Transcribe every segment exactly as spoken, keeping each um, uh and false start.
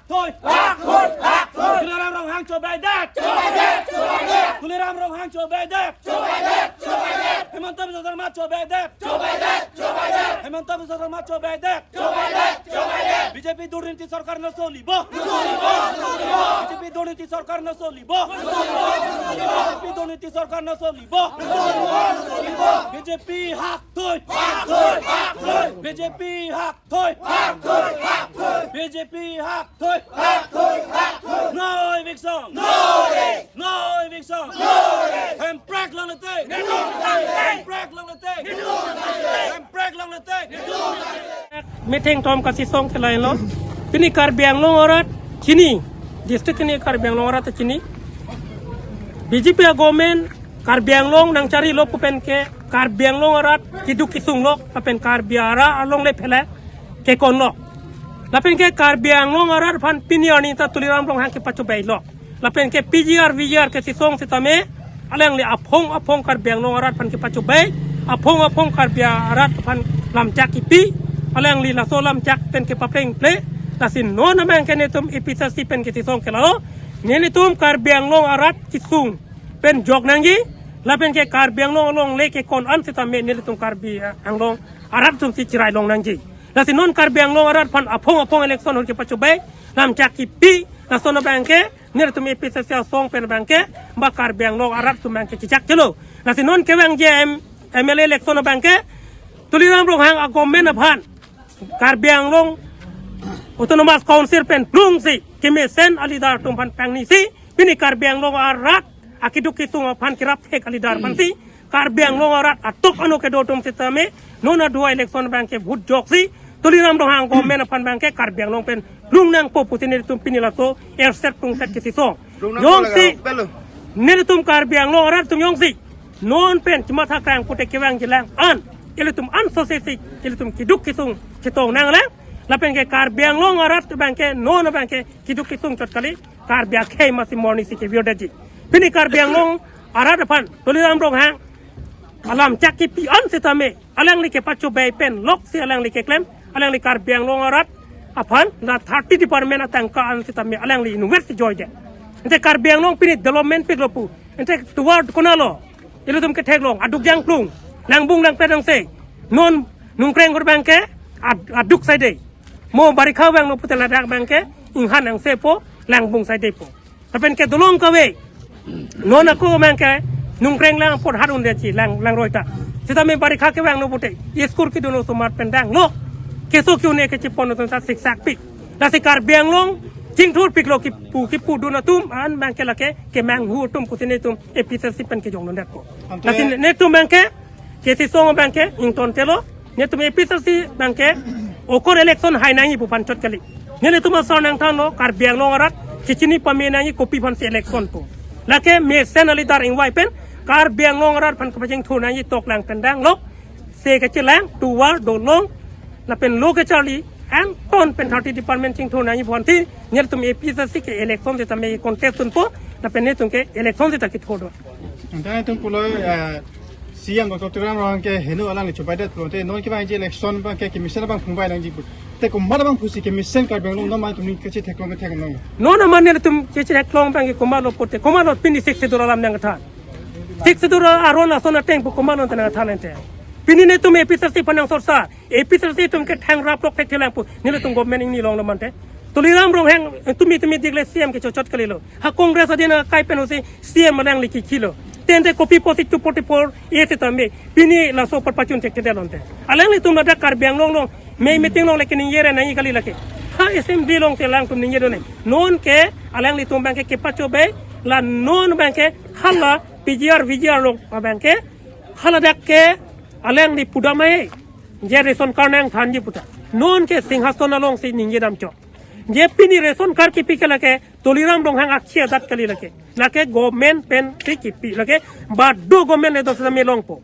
Thoi. Lak thoi, lak thoi. Tuliram Ronghang chobei det. Chobei det, chobei det. Tuliram Ronghang chobei det. Chobei det, chobei det. Himanta Biswa Sarma chobei det. Chobei det, chobei det. Himanta Biswa Sarma chobei det. Chobei det, chobei det. B J P durniti sorkar nangcholibo. Nangcholibo, nangcholibo. B J P durniti sorkar nangcholibo. Nangcholibo, nangcholibo. B J P durniti sorkar nangcholibo. Nangcholibo, nangcholibo. B J P hak thoi. Hak thoi, hak thoi. B J P hak thoi. Hak thoi, hak thoi. B J P hak thoi. Hak thoi, hak thoi. No eviction. No rest. No eviction. No rest. Hemprek longle te. Netum longle te. Hemprek longle te. Netum longle te. Hemprek longle te. Netum longle te. Metheng tom kachesong ke lahenlo. Pini Karbi Anglong arat chini. District kini Karbi Anglong arat chini. B J P a government Karbi Anglong nangcharilo pu pen ke Karbi Anglong arat keduk kesung lo, lapen Karbi arat along le phele kekon lo. Lapen ke Karbi Anglong arat aphan pini arni ta Tuliram Ronghang kepachobei lo. Lapen ke P G R, V G R kachesong setame alangli aphong aphong Karbi Anglong arat aphan kepachobei, aphong aphong Karbi arat aphan lamchak kipi, alangli laso lamchak pen kepaplengple, lasi non abang ke netum A P H L C pen kachesong ke lalo, nelitum Karbi Anglong arat kesung pen jok nangji, lapen ke Karbi Anglong along le kekon an setame nelitum Karbi Anglong arat atum si cherai long nangji. Lasi non Karbi Anglong arat aphan aphong aphong election ahut kepachobei, lamchak kipi, lason abang ke nelitum A P H L C asong pen abang ke ba Karbi Anglong arat atum abang ke chechak chelo. Lasi non kevangji M-, M L A election abang ke Tuliram Ronghang a government aphan Karbi Anglong Autonomous Council pen plungsi kemesen a leader atum aphan pangnisi pini Karbi Anglong arat akeduk kesung aphan kerap thek a leader aphansi Karbi Anglong arat atok ano kedo atum setame non aduai election abang ke vote joksi Tuliram Ronghang government aphan abang ke Karbi Anglong pen plung nangpo pusi nelitum pini laso erset plungset kachesong. Plung nangpo jongsi laga, belo. Nelitum Karbi Anglong arat atum jongsi non pen chematha kang pute kevangji lang an, ilitum an sosesi ilitum keduk kesung chetong nanglang. Lapen ke Karbi Anglong arat abang ke non abang ke keduk kesung chot kali, Karbi akhei masi morning si kevir detji. Pini Karbi Anglong arat aphan Tuliram Ronghang alamchak kipi an setame alangli kepachobei pen loksi alangli keklem, alangli Karbi Anglong arat aphan la thirty department atangka an setame alangli inutvet si joidet. Ante Karbi Anglong pini development piklo pu. Ante tovar konatlo? Ilitum ketheklong, aduk jangplung, langbung langpet angse. Non Nongkreng ahut abang ke ad-, aduk saidei. Mo barikha vanglo pute ladak abang ke inghan angsepo, langbung saideipo. Lapen ke dolong kave. Non ako abang ke Nongkreng lang apot hat un detji lang, langroi ta. Setame barikha kevanglo pute school kedun osomar pen danglo. Keso ke-un-e kechepon atum ta siksak pik. Lasi Karbi Anglong chingthur piklo kipu, kipudun atum an abang ke lake kemanghu atum pusi netum A P H L C pen kejong dundetpo. Ante lasi netum abang ke kachesong abang ke ingtontelo, netum A P H L C abang ke okor election hai nangji pu aphan chot kali. Nelitum asar nangthanlo, Karbi Anglong arat kechini pame nangji kopi aphansi election pu. Lake mesen a leader ingvai pen Karbi Anglong arat aphan kepachingthur nangji toklang pen danglo. Se kachelang, tovar, dolong, lapen lo kacharli, angton pen thirty department chingthur nangji pu aphansi nelitum A P H L C ke election setame contest dunpo, lapen netum ke election seta kethur do. Ante netum pulo, eh, C M Doctor Tuliram Ronghang ke heno alangli chobei det pulote non kevangji election abang ke kemesen abang phungbei nangji pu. Te komat abang pusi kemesen Karbi Anglong non atum ni kachetheklong kethek nang. Non amat netum kachetheklong abang ke komatlo pute, komatlo pini Sixth Schedule alam nangkethan. Sixth Schedule aron ason ateng pu komatlo nangkethan ante. Pini netum A P H L C aphan nangsorsa, A P H L C atum ke thangraplok thekthelang pu, nelitum government ingni longlo mante. Tuliram Ronghang, eh, tumi tumi dikle C M ke chotchot kalilo. Ha Congress adin akai pen usi C M alangli kikhilo. Tente kopi pusi two forty-four A setame pini laso apot pachun thekthedetlo ante. Alanglitum ladak Karbi Anglong along mei meeting along le keningje re nangji kali lake. Ha assembly along te alangtum ningje do ne. Non ke alanglitum abang ke kepachobei, la non abang ke hala P G R, V G R along abang ke haladak ke alangli pudam ai. Je ration card nangthanji puta. Non ke Singhason alongsi ningje dam chok. Je pini ration card kipi ke lake Tuliram Ronghang akhei adat kali lake. Lake government pensi kipi lake, badu government le dos na melongpo.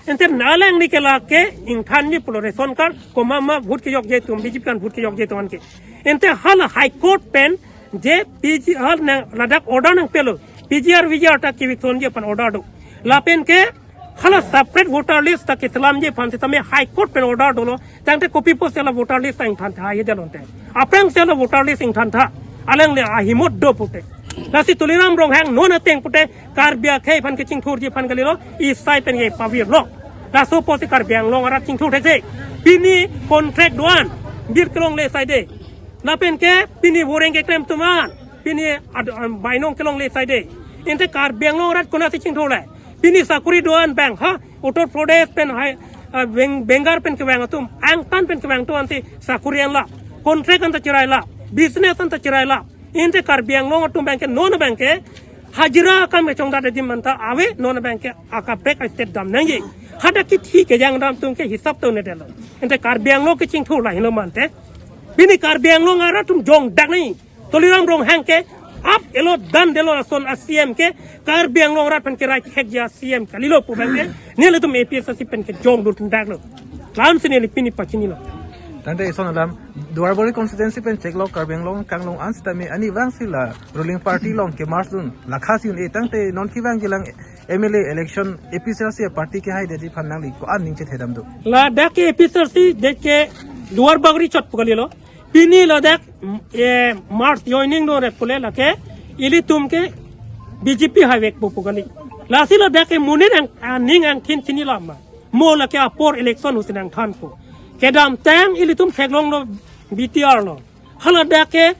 Ante alangli ke lake ingthanji pulo ration card, komat ma vote kejokji atum, B J P kan vote kejokji atum anke. Ante hala High Court pen je P G R nang ladak order nangpelo, P G R V G R ta kevikthonji aphan order do. Lapen ke Hala separate voter list ta keselamji aphan sitame High Court pen order dolo. Tangte kopi pusi la voter list ta ingthantha ye dalonte. Aphrangsi la voter list ingthantha. Alangli ahimot do pute. Lasi Tuliram Ronghang non ateng pute Karbi akhei aphan kechingthurji aphan kalilo, isai pen ke pavirlo. Laso pusi Karbi Anglong arat chingthur thekse. Pini contract do-an, bir kelongle saide. Lapen ke pini voreng keklem atum an, pini ad-, um, bainong kelongle saide. Ante Karbi Anglong arat konatsi chingthurle? Pini sakori do-an abang ha, Uttar Pradesh pen hai, ah, Beng-, Bengal pen kevang atum, angtan pen kevang atum ansi sakori an la, contract anta cherai la, business anta cherai la. Ante Karbi Anglong atum abang ke non abang ke hajira akam kechongdat adim anta ave, non abang ke akaprek a-state dam nangji. Hadak kithi kejang dam atum ke hisap to ne delo. Ante Karbi Anglong kechingthur la helo mante. Pini Karbi Anglong arat atum jongdak nangji. Tuliram Ronghang ke ap elo dan delo lason a-C M ke Karbi Anglong arat aphan kerai khekji a-C M kalilo pu abang ke nelitum A P H L C pen kejong dundaklo. Lamsi neli pini pachinilo. Tangte ison alam, Duarbagori constituency pen chiklo Karbi Anglong kanglong an sitame arnivang si la ruling party along ke-merge dun lakha si un-e, tangte non kevangji alang M L A election A P H L C party kehaidetji aphan nangli ko-an aning chethedam do? Ladak ke A P H L C det ke Duarbagori chot pu kalilo. Pini ladak, mm, eh, merge joining dore pule lake ilitum ke B J P haivekpo pu kali. Lasi ladak ke monit ang, aning angthin chini lama. Mo lake apor election husi nangthanpo. Kedamtang ilitum theklonglo B T R lo. Haladak ke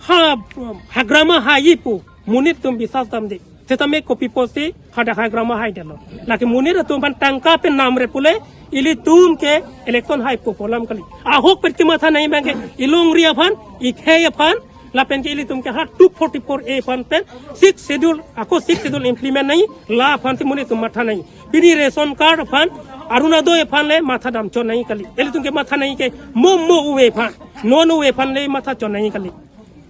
ha, hagrama haipo. Monit atum biswas damde. Sitame kopi pusi hadak hagrama haidetlo? Lake monit atum aphan tangka pen namre pule ilitum ke election haipo pu alam kali. Ahok pen kematha nangji abang ke ilongri aphan, ikhei aphan, lapen ke ilitum ke ha two forty-four A aphan pen sixth schedule, ako sixth schedule implement nangji, la aphansi monit atum matha nangji. Pini ration card aphan, Orunodoi aphan le matha dam chot nangji kali. Ilitum kematha nangji ke mo mo ove aphan, non ove aphan le matha chot nangji kali.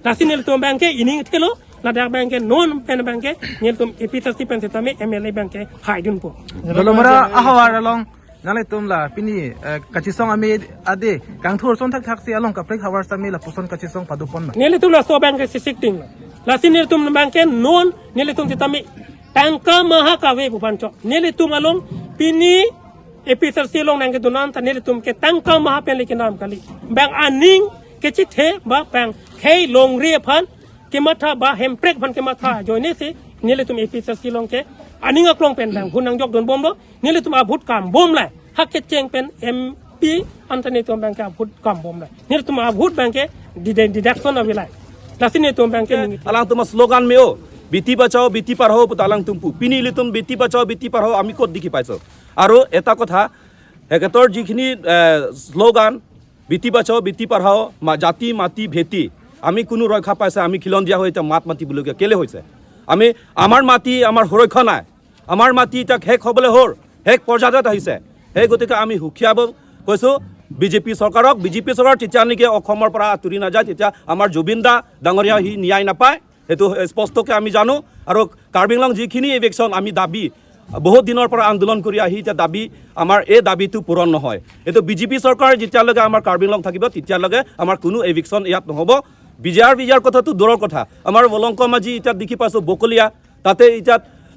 Lasi nelitum abang ke ining thelo, ladak abang ke non pen abang ke nelitum A P H L C pen sitame M L A abang ke haidunpo. Dolamara ahavar along nanglitum la pini, eh, kachisong ame ade kangthur ason thakthaksi along kaprek havar sitame lapuson kachisong padopon ma? Nelitum laso abang ke sisik ting. Lasi nelitum abang ke non nelitum sitame tangka maha kave pu aphan chot. Nelitum along pini A P H L C along nangkedun an ta nelitum ke tangka maha pen le kenam kali. Bang aning kechethe ba bang khei longri aphan kematha ba hemprek aphan kematha ajoine si nelitum A P H L C along ke aning aklong pen bang hun nangjok dunbomlo, nelitum a-vote kambomle. Ha kecheng pen M P anta nelitum abang ke a-vote kambomle. Nelitum a-vote abang ke dide-, deduction avilai. Lasi nelitum abang ke ningit. Alangtum slogan me-o, "Beti bachao, beti padhao" puta alangtum pu. Pini ilitum "Beti bachao, beti padhao" ami kot dikhi paiso? Aru eta kotha, এখেতৰ যিখিনি, এ, শ্লোগান, "বেটি বাচাও, বেটি পঢ়াও, মা-, জাতি, মাটি, ভেটি, আমি কোনো ৰক্ষা পাইছে, আমি খিলঞ্জীয়া হৈ এতিয়া মাত মাতিবলগীয়া কেলে হৈছে? আমি, আমাৰ মাটি, আমাৰ সুৰক্ষা নাই, আমাৰ মাটি এতিয়া শেষ হ'বলৈ হ'ল, শেষ পৰ্যায়ত আহিছে।" সেই গতিকে আমি হুঁকিয়াব কৈছোঁ বিজেপি চৰকাৰক। বিজেপি চৰকাৰ যেতিয়া নেকি অসমৰ পৰা আঁতৰি নাযায়, তেতিয়া আমাৰ জুবিন দা ডাঙৰীয়া সি ন্যায় নাপায়। সেইটো স্পষ্টকৈ আমি জানো। আৰু কাৰ্বি আংলং যিখিনি ইভিকশ্যন আমি দাবী, বহুত দিনৰ পৰা আন্দোলন কৰি আহি এতিয়া দাবী, আমাৰ এই দাবীটো পূৰণ নহয়। এইটো বিজেপি চৰকাৰ যেতিয়ালৈকে আমাৰ কাৰ্বি আংলং থাকিব, তেতিয়ালৈকে আমাৰ কোনো ইভিকশ্যন ইয়াত নহ'ব। বিজে আৰ বিজে আৰ কথাটো দূৰৰ কথা, আমাৰ বলংক মাঝি এতিয়া দেখি পাইছোঁ বকলীয়া, তাতে এতিয়া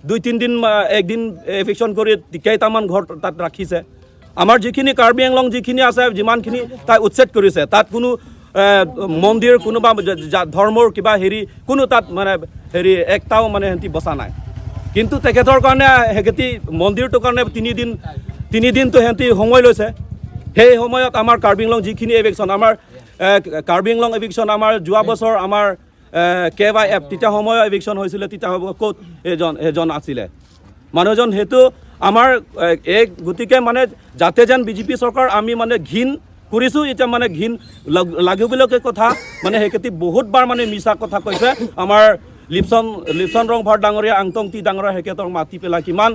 দুই তিনিদিন, আ, একদিন ইভিকশ্যন কৰি কেইটামান ঘৰ তাত ৰাখিছে। আমাৰ যিখিনি কাৰ্বি আংলং যিখিনি আছে, যিমানখিনি তাই উচ্ছেদ কৰিছে, তাত কোনো, এ, মন্দিৰ, কোনোবা জা-, জা-, ধৰ্মৰ কিবা হেৰি, কোনো তাত মানে হেৰি একটাও মানে সিহঁতি বচা নাই। কিন্তু তেখেতৰ কাৰণে, সিহঁতি মন্দিৰটোৰ কাৰণে তিনিদিন, তিনিদিনটো সিহঁতি সময় লৈছে। সেই সময়ত আমাৰ কাৰ্বি আংলং যিখিনি ইভিকশ্যন, আমাৰ, এ, কাৰ্বি আংলং ইভিকশ্যন আমাৰ যোৱা বছৰ আমাৰ এ, কে ৱাই এফ, তেতিয়া সময় ইভিকশ্যন হৈছিলে, তেতিয়া হ'ব ক'ত এজন, এজন আছিলে মানুহজন? সেইটো আমাৰ, এ, এক গতিকে মানে যাতে যেন বিজেপি চৰকাৰ আমি মানে ঘিণ কৰিছোঁ, এতিয়া মানে ঘিণ লাগ-, লাগিবলগীয়া কথা, মানে সেইকেইটি বহুতবাৰ মানে মিছা কথা কৈছে। আমাৰ লিপচন, লিপচন ৰংভাৰ ডাঙৰীয়া, আংটংটি ডাঙৰীয়া, সেইকেইটাক মাতি পেলাই কিমান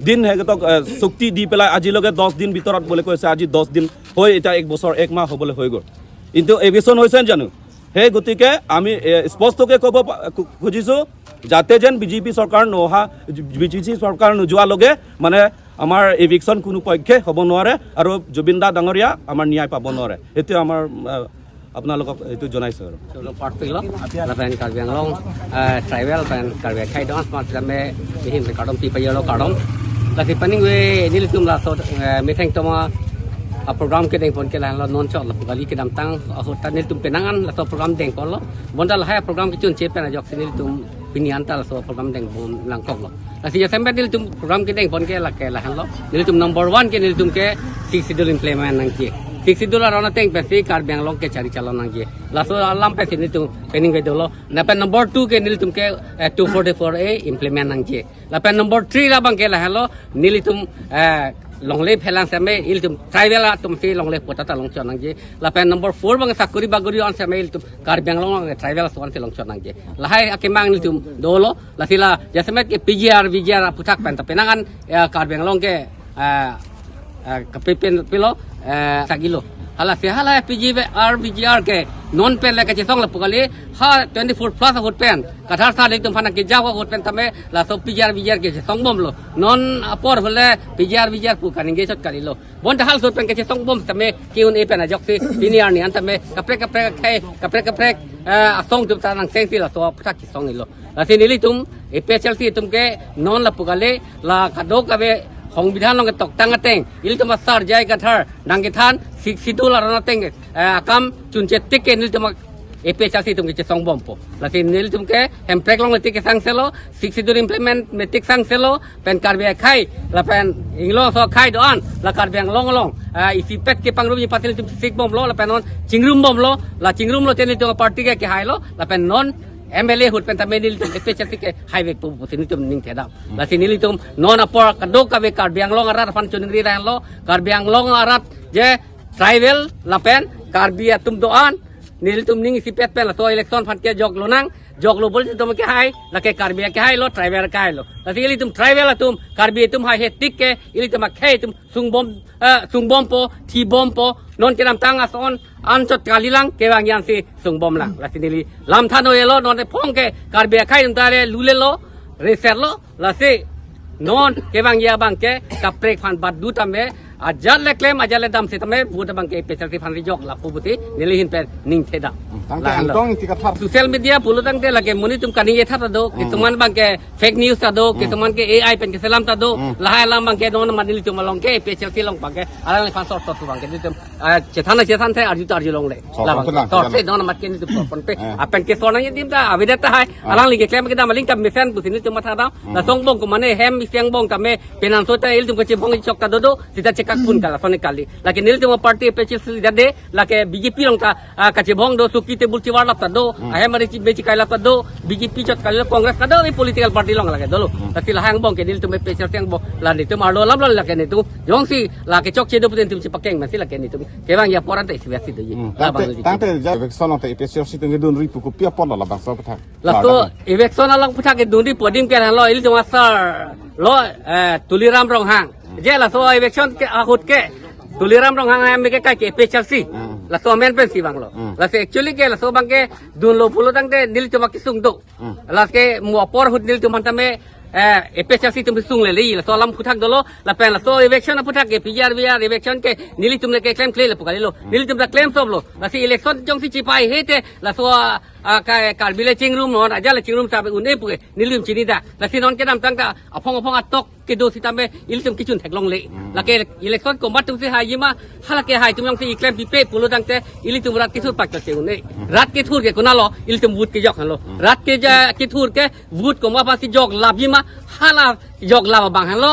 দিন সেইকেইটাক, এ, চুক্তি দি পেলাই আজিলৈকে দহ দিন ভিতৰত বুলি কৈছে, আজি দহ দিন হৈ এতিয়া এক বছৰ, এক মাহ হ'বলৈ হৈ গ'ল। কিন্তু ইভিকশ্যন হৈছে জানো? সেই গতিকে আমি, এ, স্পষ্টকৈ ক'ব পা-, খু-, খুজিছোঁ, যাতে যেন বিজেপি চৰকাৰ নহা, বিজেপি চৰকাৰ নোযোৱালৈকে মানে আমাৰ ইভিকশ্যন কোনো পক্ষে হ'ব নোৱাৰে আৰু জুবিন দা ডাঙৰীয়া আমাৰ ন্যায় পাব নোৱাৰে। এইটোৱে আমাৰ, আ, আপোনালোকক এইটো জনাইছোঁ আৰু। Solo part pilo, lapen Karbi Anglong, eh, tribal pen Karbi akhai dong, smart kami, mihin pe kardom, pipa yolo kardom. Lasi paningve nelitum laso, eh, methang toma a program kedengpon ke lahenlo, non chot lapu kali, kedamtang ahut ta nelitum penang an laso program dengponlo. Bonta lahai a program kechunche pen ajoksi nelitum pini anta laso program dengpon nangkoklo. Lasi jasemet nelitum program kedengpon ke lake lahenlo. Nelitum number one ke nelitum ke Sixth Schedule implement nangji. Sixth Schedule aron ateng pensi Karbi Anglong ke chari chalon nangji. Laso alam pensi nelitum peningve dolo. Lapen number two ke nelitum ke, eh, two forty-four A implement nangji. Lapen number three labang ke lahenlo, nelitum, eh, longle phelang seme ilitum tribal atum si longle patta ta longchot nangji. Lapen number four abang sakuri baguri an seme ilitum Karbi Anglong ke tribal atum si longchot nangji. Lahai akemang nelitum dolo, lasi la jasemet ke P G R, V G R aphuthak pen ta penang an, eh, Karbi Anglong ke, eh, eh, kapepen pilo, eh, sagilo. Halasi hala P G R, V G R ke non pen le kachesong lapu kali, ha twenty-four plus ahut pen Kathar sar nelitum aphan kejak ahut pen tame laso P G R, V G R kachesongbomlo. Non apor ahut le P G R, V G R pu kaningje chot kalilo. Bonta halaso ahut pen kachesongbom tame ke-un-e pen ajoksi pini arni an tame kaprek kaprek akhei, kaprek kaprek, eh, asong atum ta nangsengsi laso aphuthak chesongilo. Lasi nelitum A P H L C atum ke non lapu kali, la kadokave songbidhan along ketoktang ateng ilitum asar J I Kathar nangkethan Sixth Schedule aron ateng, eh, akam chunche tik ke nelitum A P H L C atum ke chesongbompo. Lasi nelitum ke Hemprek along tik ke sangselo, Sixth Schedule implement me tik sangselo, pen Karbi akhei, lapen inglong aso akhei do-an, la Karbi Anglong along, eh, isipet kepangrum ji pasil nelitum sikbomlo, lapen non chingrumbomlo, la chingrumlo te nelitum party ke kehailo, lapen non M L A ahut pen tame nelitum A P H L C ke haivekpo pusi nelitum ning thedam. Lasi nelitum non apor kadokave Karbi Anglong arat aphan choningri lahenlo, Karbi Anglong arat je tribal lapen Karbi atum do-an, nelitum ning isipet pen laso election aphan ke jok lonang, joklo bol atum kehai, lake Karbi kehailo, tribal kehailo. Lasi ilitum tribal atum, Karbi atum haihe tik ke, ilitum akhei atum sungbom, eh, sungbompo, thibompo, non kedamtang ason, anchot kalilang, kevangji ansi sungbomlang. Lasi neli lam than-o-elo, non ephong ke Karbi akhei atum ta le lulelo, reserlo, lasi non kevangji abang ke kaprek aphan batdu tame, ajat le klem, ajat le dam setame, vote abang ke A P H L C aphan rijok lapu pusi neli ahin pen ning thedam. Tangte lahenlo. Angtong iti Kathar. Social media pulo tangte lake monit atum kaningje tha ta do, Hmm. kisuman abang ke fake news ta do, Hmm. kisuman ke A I pen keselam ta do, Hmm. lahai alam abang ke non amat nelitum along ke A P H L C along abang ke alangliphan sor sor abang ke nelitum, ah, chethan chethan the, arju ta arjulongle. Sor Labang ponpe lang, sor sor. Te non amat ke nelitum sor ponpe. Eh. Lapen ke sor nangji adim ta avedet tahai. Ah. Alangli keklem kedam aling ta mesen pusi nelitum mathadam. Hmm. Lason angbong ko mane hem isi angbong tame penang so ta ilitum kachebong chok ta dodo, sita chekak pun kala sone kali. Lake nelitum party A P H L C ta de, lake B J P along ta, ah, kachebong do, suki table chivar lap ta do, Hmm. ahem ari chi-, mechi kai lap ta do, B J P chot kali, Congress ta do, i political party along lake dolo. Hmm. Lasi lahai angbong ke nelitum A P H L C angbong, la nelitum arlo alam lo lake nelitum, jongsi lake chokche do pu nelitum chepakeng masi lake nelitum kevangji apor anta isi biasi doji. Hmm. Labang Tangte, doji. Tangte ja election along te A P H L C atum kedunri pu kopi apotlo labangso aphuthak. Laso Labang. Election along aphuthak kedunri pu adim ke lahenlo, ilitum asar lo, eh, Tuliram Ronghang. Je laso election ke ahut ke Tuliram Ronghang hem ke kai ke A P H L C. Hmm. Laso amen pensi vanglo. Hmm. Laso actually ke laso abang ke dunlo pulo tangte nelitum akesung do. Hmm. Lake mo apor ahut nelitum aphan tame, eh, A P H L C atum sung lele, laso alam aphuthak dolo, lapen laso election aphuthak ke P G R V G R election ke nelitum le keklem kle lapu kalilo. Hmm. Nelitum ta klem soplo. Lasi election jongsi chipaihe te, laso, ah, ah, ka-, Karbi le chingrum non, ajat le chingrum ta un-e pu ke nelitum chinidak. Lasi non kedamtang ta aphong aphong atok kedo sitame ilitum kechun theklongle. Hmm. Lake election komat atumsi haiji ma, halake hai atum jongsi iklem pipe pulo tangte ilitum rat kethur pak ta se un-e. Hmm. Rat kethur ke konatlo, ilitum vote kejok henlo. Hmm. Rat ke ja kethur ke vote komat aphansi jok lapji ma, hala jok lap abang henlo,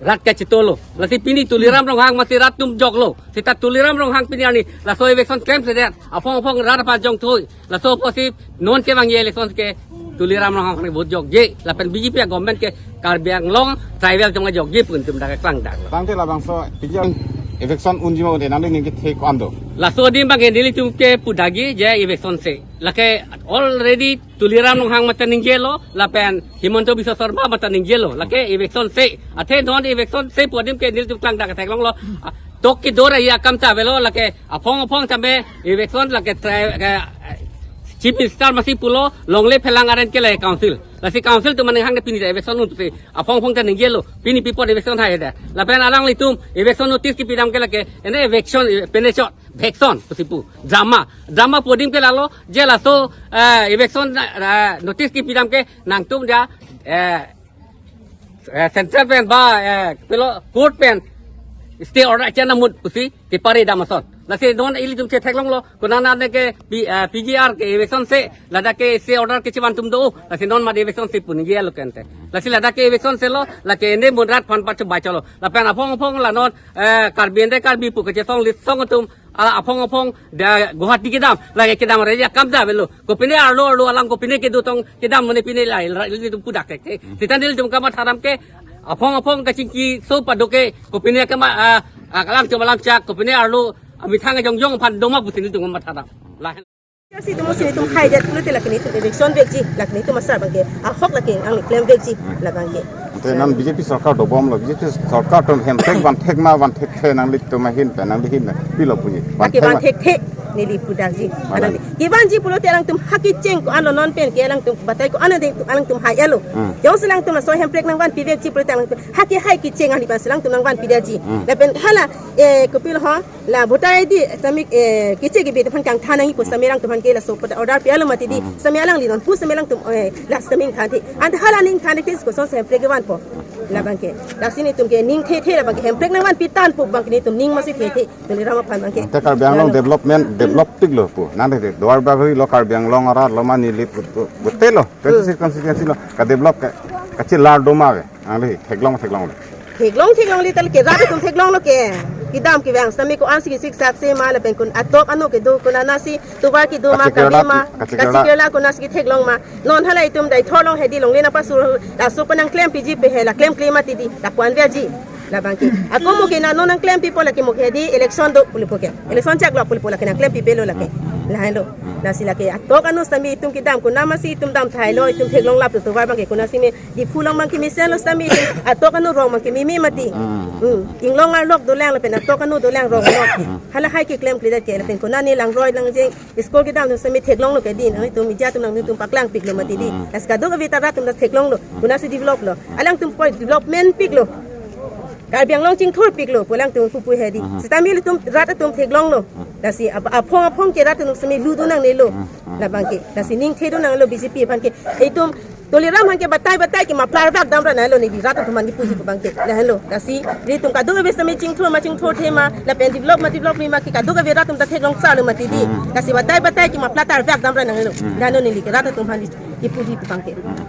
rat kachetolo. Lasi pini Tuliram Ronghang masi rat atum joklo. Sita Tuliram Ronghang pini arni laso election klemsedet, aphong aphong rat aphan jongthui. Laso apotsi non kevangji election ke Tuliram Ronghang aphan vote jokje, lapen B J P a government ke Karbi Anglong tribal atum jokje pu nelitum dak klangdaklo. Tangte labangso P G R election unji ma un-e, nangli ning kethe ko-an do? Laso adim abang ke nelitum kepu dagi je election se. Lake already Tuliram Ronghang mate ningjelo, lapen Himanta Biswa Sarma mate ningjelo, lake election se. Athe non election se pu adim ke nelitum klangdak theklonglo. Ah, tok kedo ra ya akam ta avelo, lake aphong aphong tame election lake tra-, eh, Chief Minister masi pulo, longle phelang aren ke le council. Lasi council atum mane hang de pini election un pusi aphong aphong ta ningjelo, pini pi apot election hai de. Lapen alanglitum election notice kepidam ke lake, ene election, eh, pene chot, election pusi pu. Drama, drama pu adim ke lalo, je laso, eh, election, eh, notice kepidam ke nangtum ja, eh, Eh, central pen ba, eh, pilo court pen stay order achen amut pusi kepare dam ason. Lasi non ilitum chetheklonglo, konat nane ke P-, eh, P G R ke eviction se, ladak ke stay order kechevan atum do, lasi non mate eviction se pu ningje lo kente. Lasi ladak ke eviction se lo, lake ene munrat phan pachu bachalo. Lapen aphong aphong la non, eh, Karbi ante Karbi pu kachesong litsong atum, ala aphong aphong da Guwahati kedam, lake kedam reja kam da velo. Kopine arlo arlo alang kopine kedo tong kedam mane pine la, la, ilitum pudak tek. Sita nelitum kamatha dam ke, aphong aphong kachingki so padok ke, kopine kama, ah, ah, alang chom alang chak, kopine arlo amethang jongjong aphan doma pusi nelitum kamatha dam. Lahen. Si itum si itum haidet pulote lake nelitum eviction vekji, lake nelitum asar abangke, ahok lake nangli klem vekji, labangke. Ante non B J P sorkar dobomlo, B J P sorkar atum hemprek vanthek ma vanthekthe nanglitum ahin pen nangli ahin pen pilo puji. Lake vanthek ma vanthekthe neli pudakji. Mana? Alangli. Kevanji pulote alangtum ha kecheng ko-an lo non pen ke alangtum batai ko-an ade alangtum hai-elo. Hmm. Jongsi alangtum laso hemprek nangvanpi vekji pulote alangtum ha kehai kecheng ahli pen si alangtum nangvanpi detji. Hmm. Lapen hala, eh, kopilo ho, la voter I D sami, eh, keche kebi atum aphan kangthan nangji pu sami alangtum aphan ke laso pada order pi-elo mati di. Hmm. Sami alangli non pu sami alangtum, eh, la sami ingthanthe. Ante hala ning thanthe ke kosonsi hemprek kevanpo. Labangke. Lasi nelitum ke ning thethe labangke hemprek nangvanpi tangpo abangke nelitum ning masi thethe. Tuliram aphan abangke. Ante Karbi Anglong development, develop tiklo pu. Nang de Duar Bagori lo Karbi Anglong arat lo ma Nilip pu, pu, putelo. Pensi constituency lo kadevelop ka, kachelar doma ave. Nangli theklong theklonglo. Theklong theklongle tal ke rat atum theklonglo ke. Kedam kevang sami ko-ansi kesik sak se ma lapen kun atok anu kedo konatsi tovar kedo ma, kachekerla, kabi ma, kachekerla, kachekerla konatsi ketheklong ma. Non hala itum dai thorlong hedi longle nangpasur laso pen nangklempiji pu he la klemkle mati di la ko-an vekji. Labangke. Ako mo ke na non nangklempipo lake mo ke hedi election do pulipo ke. Election chak lo pulipo lake nangklempipelo lake. Lahenlo. Lasi lake atok anu sami itum kedam konatsi itum dam thailo itum theklong lap tovar abangke konatsi me Diphu along abangke mesenlo sami atok anu rong abangke meme mati. Hmm. Hmm. Inglong arlok dolang lapen atok anu dolang rong arlok. Hmm. Hala hai keklemkledet ke lapen konatne langroi langjeng school kedam atum sami theklonglo ke din. Nelitum media atum nanglitum paklangpiklo mati di. Hmm. Lasi kadokave ta rat atum ta theklonglo. Konatsi develop lo. Alangtum poi development piklo. Karbi Anglong chingthur piklo pu alangtum pupu hedi. Hmm. Sitame ilitum rat atum theklonglo. Hmm. Lasi ap-, aphong aphong ke rat atum sami ludu nangnelo. Hmm. Hmm. Labangke. Lasi ning thedu nanglo B J P aphan ke. Itum Tuliram aphan ke batai batai ke muffler vak damra nanglo neli rat atum aphan kipuji pu abangke. Lahenlo. Lasi nelitum kadokave sami chingthur ma chingthurthe ma lapen develop ma develop ma ke kadokave rat atum ta theklong charlo mati di. Hmm. Lasi batai batai ke muffler vak damra nanglo. Hmm. Lahenlo neli ke rat atum aphan kipuji pu abangke. Hmm.